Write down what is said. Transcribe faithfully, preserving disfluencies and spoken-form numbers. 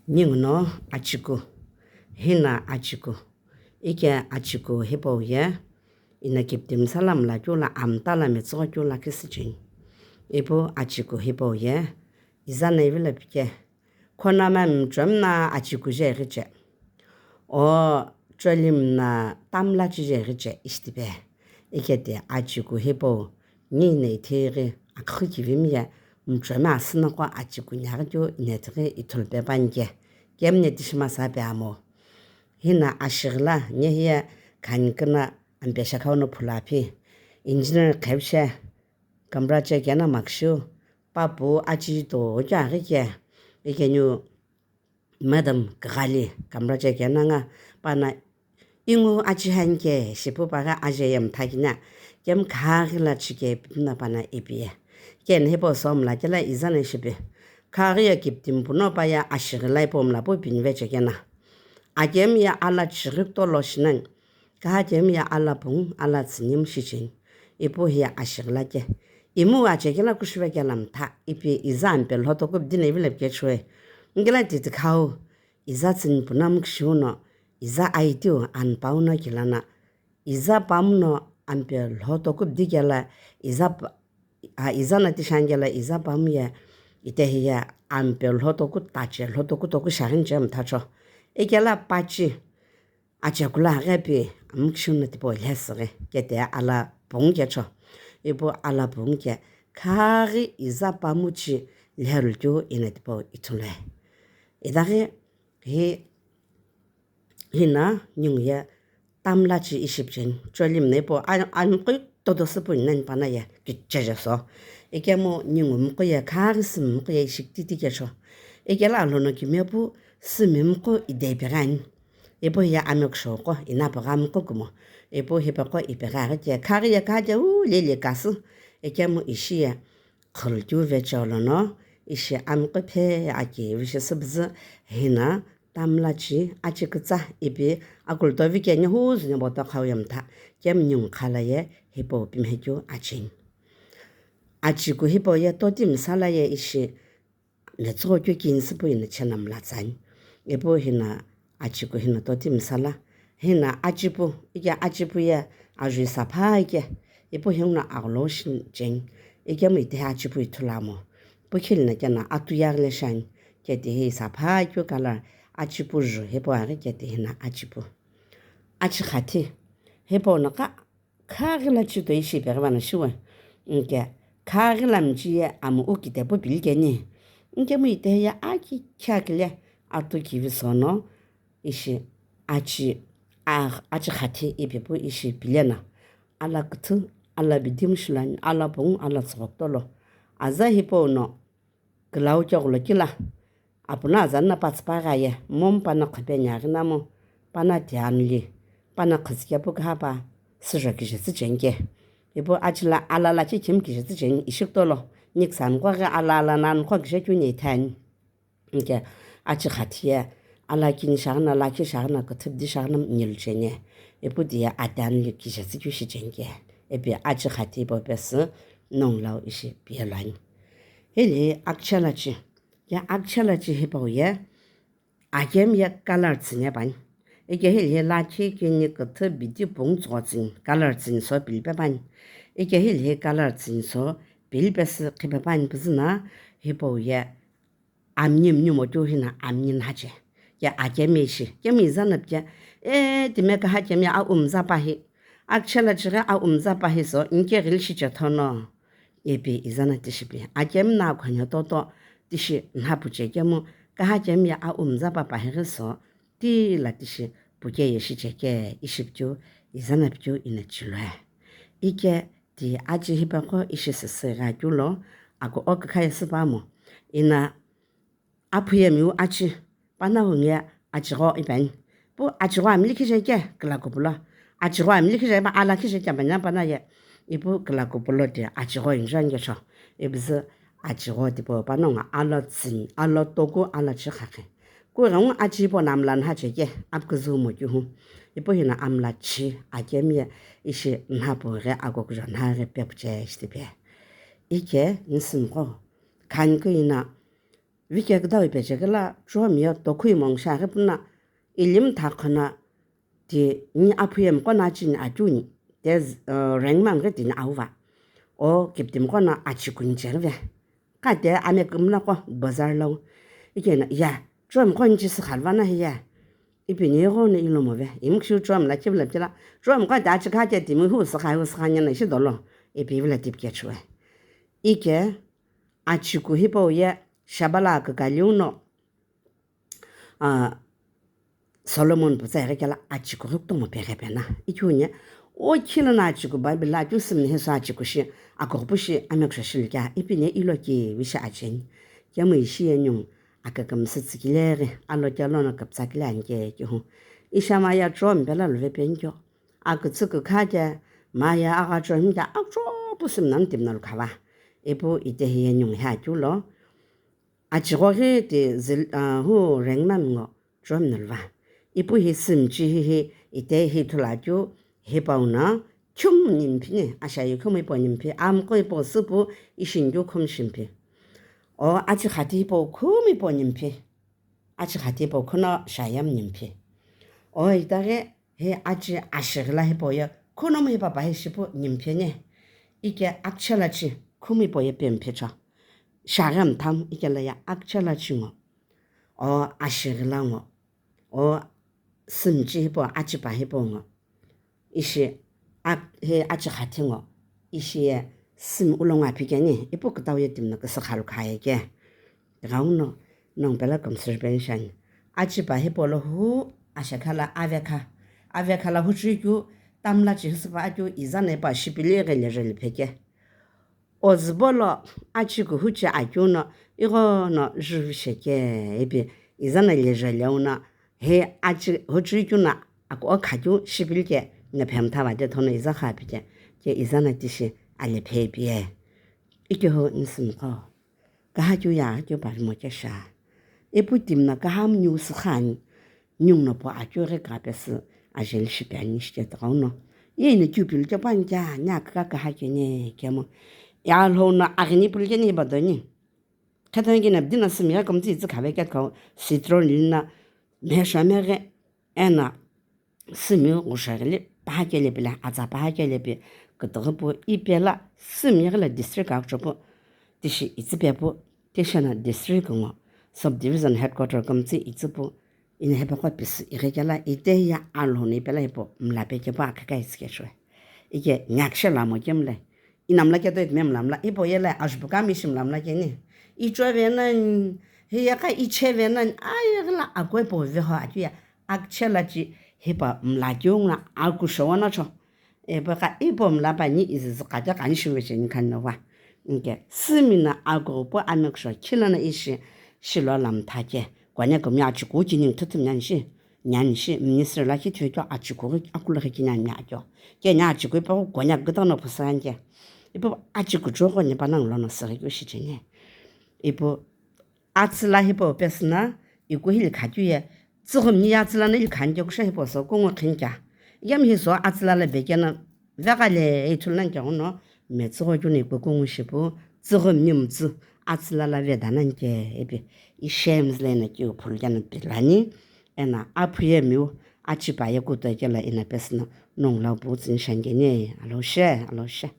Ninguno achiku, hina achiku, ike achiku hipau ye, ina kiptimi sala mla keu lo amta lo metsüghü keu lo khisücheni. Ipu achiku hipau ye, iza no ivilo pike, khonami mchomna achiku je ghiche. O cholimu no tamla chi je ghiche ishi tipe. Iketi achiku hipau, nino ithighi akhu kivimi ye mchomi asünoqo achiku nyaghi keu ina tighi ithulu pe panike, kemu no tishi masa pe amo. Hina ashighi lo, nge hiye khaniküno ampe shakhau no phulu aphi. Engineer Khevshe, Kamra che kena makshu, papu achi to kya ghi ke, ikenu madam kaghali kamra che kena nga pana ingu achi hanke shipu paga aje yam thakina, kem khaghi lo chike pipina pana ipi ye. Ken hipau somla kela iza no shipi. Khaghi ye kiptimi puno pa ya ashighi lo ipo mla pu pinve che kena. Akem ye ala chighi to lo shinan. Kaha kemi ye ala pungu, ala tsüni mu shicheni. Ipu hiye ashighi lo ke. Imu ache kela kushuve kela mtha, ipi iza ampe lhoto kupdi no ivilo pike chue. Ngila titikhau, iza tsüni puno mu kishiu no, iza aitiu anpau no kila no. Iza pamu no ampe lhoto kupdi kela, iza pa-, a, iza no tishi ani kela, iza pamu ye, ite hiye ampe lhoto ku tache, lhoto ku toku shaghi ni che mthacho. Ikela pachi, Achekula ghi pi, amu kishiu no tipau lhesüghi, kete ala pungu kecho. Ipu ala pungu ke, khaghi iza pamu chi lherulkeu ina tipau ithulue. Idaghi hi, hina ningu ye tamla chi ishi picheni. Cholimu no ipu a-, amqo toto süpu nani pana ye kicheje so. Ikemu ningu mqo ye khaghi sümqo ye ishi titi kecho. Ikela alono kimiye pu sümqo idei peghi ani. Ipu hiye amekushou qo, ina peghi amqo kumo. Ipu hipe qo ipeghi aghi ke, khaghi ye kha ke u lele kasü. Ikemu ishi ye khulkeu veche olono, ishi amqo phe aki vishi sübüzü hina tamla chi achi kütsa ipi akulto vike nge huzu ne boto khau ye mtha, kemu ningu kha lo ye hipau pimhe keu acheni. Achiku hipau ye totimi sala ye ishi metsüghü keu kini süpu ina chena mla tsani. Ipu hina achiku hina totimi sala. Hina achipu, ike achipu ye ajui sapha ike. Ipu hinguno agholo shicheni. Ikemu itehi achipu ithulu amo. Pu khili no kena atu yaghi le shani. Kete hi sapha keu color achipu ju hipau aghi kete hina achipu. Achikhathi. Hipau no kha Khaghi lo chi toi ishi peghi vano shiwe. Nke, khaghi lo michi ye amu u kitepu pili keni. Nkemu itehi ye aki khiakile atu kivi sono ishi achi, a-, achikhathi ipipu ishi pile na. Ala küthü, ala bidimu shilani, ala pungu, ala tsüghokutolo. Aza hipau no, Külau keghulo kila, apuno azani na patsüpa ghaye, momu pana qhüpe nyaghi namu, pana tianuli, pana qhüzükepu kihapa, süzho kije tsücheni ke. Ipu achila alala kikimu kije tsücheni, ishi kutolo, niküsa nukho ghi alala na nukho kije keu ni ithani. Nke, achikhathi ye, ala kini shaghi na, lakhi shaghi na, küthü bidi shaghi na nilucheni. Ipu tiye atianuli kije tsükeu shicheni ke. Ipi achikhathi ipo pesü, nongu lau ishi piyeluani. Hili akchalachi. Ye akchalachi hipau ye, akemu ye color tsüni pani. Ike hili ye lakhi kini küthü bidi pungu tsügho tsüni, color tsüni so pili pe pani. Ike hili ye color tsüni so pili pesü qhipe pani püzü na hipau ye amni mni mo keu hina amni nhache. Ye akemu ishi, kemu iza na pike, e, timi kaha kemu ye a umza pahi. Akchalachi ghi a umza pahi so, nke ghili shi chethono. Ipi iza na tishi pi. Akemu no khonhe toto tishi nha puche kemu, kaha kemu ye a umza pa pahi ghi so, tila tishi puke ye shiche ke ishi pikeu, iza na pikeu ina chilue. Ike ti achi hipaqo ishi süsü gha keu lo, ako o kükha ye süpa mo. Ina Aphu ye miu achi, pana hungi ye achigho ipeni. Pu achigho amli khije ke, külakupu lo. Achigho amli khije ipa ala khije ke panya pana ye. Ipu külakupu lo ti achigho injoi nge cho. Ipuzü achigho tipau panongu ala tsüni, ala toku, ala chi khakhe. Kughengu achi ipo no amla nhache ke, apküzü mo kihu. Ipu hino amla chi, akemu ye ishi nhapu ghe akokujo nha ghe pepuche shitipe. Ike nisimiqo. Khaniku ina Vike küdau ipeche kela, Chuomi ye tokhui mong shiaghi puna, ilim thakhana, ti ni aphu ye mqo na chini achu ni, te, uh, rengmam ghi tini auva. O kiptimi qo na achi kunche ve. Kate ame kümla qo bazar lo. Ikena, ya, Chuomi qo nchi sikhalva na hiya. Ipi ni gho ni ilo move. Imkshu Chuomi la chivla pila. Chuomi qo ta achi kha te timi hu sikha, hu sikha nyana shi dolo. Ipi vila tipke chue. Ike, achi ku hipau ye, shabala kükaliu no. Ah, Solomon putsa ighi kela achi ku ghi kutomo peghe pena. Ikeu ye, o khilo na achi ku Bible la keu simni hesu achi ku shi, akughupu shi, amekusho shilu kea, ipi ni ilo kivi shi acheni. Kemu ishi ye nyung, akükümsü tsükile ghi, alo kelo no küptsakile anike kehu. Ishama ya Chuomi pela luve penikeo. Akütsü kükha ke, maya aghacho himta, akcho pu simna mtimna lukhava. Ipu ite hi ye nyung he akeu lo. Achigho ghi ti zil-, ah, hu rengmam ngo Chuomi nulva. Ipu hi simchi hi hi ite hi thula keu hipau na khum nimphi ni, ashaye khum ipo nimphi, amqo ipo süpu ishin keu khum shimphi. O achi khati ipo khum ipo nimphi. Achi khati ipo khuno shayam nimphi. O itaghi He achi ashighi la hipau ye, khunomu hipau pa hi shipu nimphi ni. Ike akchela chi khumi hipau ye pemphi cho. Shaghi mthamu ike la ya akchela chi ngo. O ashighi la ngo. O simchi hipau, achi pa hipau ngo. Ishi ak-, he achi khathi ngo. Ishi ye simi ulo ngo aphi keni. Ipu kütau ye timi no küsü khalu khaye ke. Tighenguno, nongu pelo kümsüri peni shiani. Achi pa hipau lo hu ashekha la avekha. Avekha la huchui keu tamla chi hüsüpa akeu izana ipa shipili ghi lejeli pheke. Ozübo lo achi kuhu chi akeu no igho no juvi sheke ipi izana lejeli auno he achi huchui keu no ako kha keu shipili ke nephemtha vate thono iza kha pike ke izana tishi alephe ipi ye. Ikehu nisimiqo. Kaha keu ye aghi keu parimo kesha. Ipu timi no kaha mu niu sükhani, niu no pu akeu ghi kapesü ajeli shipe ani shike tighenguno. Ye ino keu pilu kepu ani kea, nia kükha kaha keni kemu. Ya lhou no aghini pulu keni hipau doni. Khetoni kena bidi no simi ye kümtsü itsü khave ketkau, citron lina, mhesha meghe, ena, Sümiu ghusha ghili paha kelepi la, atsa paha kelepi kütüghü pu ipela sümi ghila district akücho pu tishi itsü pepu, tishina district ngo subdivision headquarter kümtsü itsü pu, ina hepeqo pisi ighi kela ite ya alhou no ipela hipau mla pekepu akhaka itsü kechue. Ike nyakshe lamo kemle. Inamla keto itime mlamla, ipo yele ajupu kami ishi mlamla keni. Ichove nani, hiya ka icheve nani, aye ghila akwe po veho akiya, akchela chi hipa mla kiunga akusho wanacho. Ipo ka ipo mla pa ni izizi kate kani shiwe che ni kani wa. Nke, simina akopo amekusho khilana ishi, shilo lamtha ke. Kwane kumya achuku chini thutum nyanshi. Nyanshi, minister la khi thuikyo achuku ghi akulughi kini anya akyo. Ke nya achuku ipa konya gita no phusa anje. Ipa achuku choko ni panang lono siri kyo shichine. Ipa atsila hipo pesna, iku hili khakyu ye. Tsughum ni ya atsila na ili khanke kusha hipo so kungu khinka. Yam hi so atsila la vekena Vegha le ithulu nani keghu no, metsügho keu no ikpokeu ngu shipu, tsügho mni mütsü, atsüla la veda nani ke ipi, ishem zile na keu phulu kena pilani, ena aphu ye miu, achipa ye kuto kela ina pesü no, nongu lau pu tsü nishani keni, alo she, alo she.